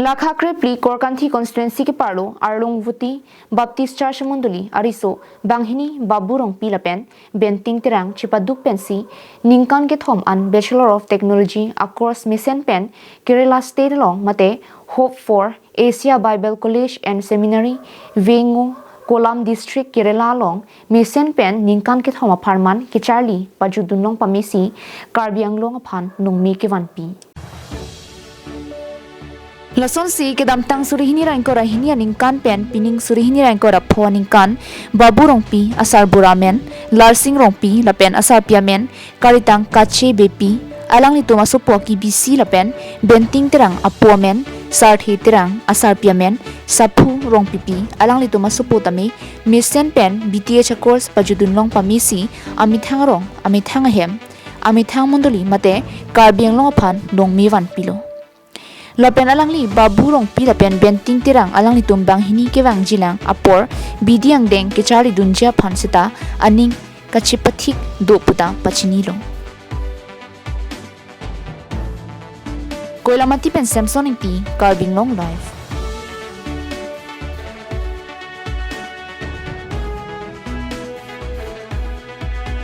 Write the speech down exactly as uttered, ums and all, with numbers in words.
Lakha krephli Korkanthi constituency keparlo Arlong Voti Baptist Church mondoli ariso banghini Babu Rongpi lapen Benting Terang chepaduk pensi ningkan kethom an Bachelor of Technology a-course mesen pen Kerala State along mate Hope for Asia Bible College and Seminary, Vengo, Kollam District, Kerala along mesen pen ningkan kethom apharman kecharli pajutdun long pamesi Karbi Anglong aphan longme kevanpi. Lasonsi kedamtang suri hini ra ingkoi ra hini aningkan pen pining suri hini ra ingkoi ra pho aningkan Babu Rongpi asarbura amen, Larsing Rongpi lapen asarpi amen karitang Kache Beypi, alanglitum asopo K B C lapen Benting Terang apo amen, Sarthe Terang asarpi amen, Saphu Rongpipi, alanglitum asopo tame mesen pen B T H a-course pajutdun long pamesi amethang arong, amethang ahem, amethang mondoli mate Karbi Anglong aphan longme vanpilo. Lapen alangli Babu Rongpi lapen Benting Terang alanglitum banghini kevangjilang apor bidi angdeng kecharlidunji aphan seta aning kachepathik do puta pachinilo. Koilamati pen Samson Ingti, Karbi Anglong Live.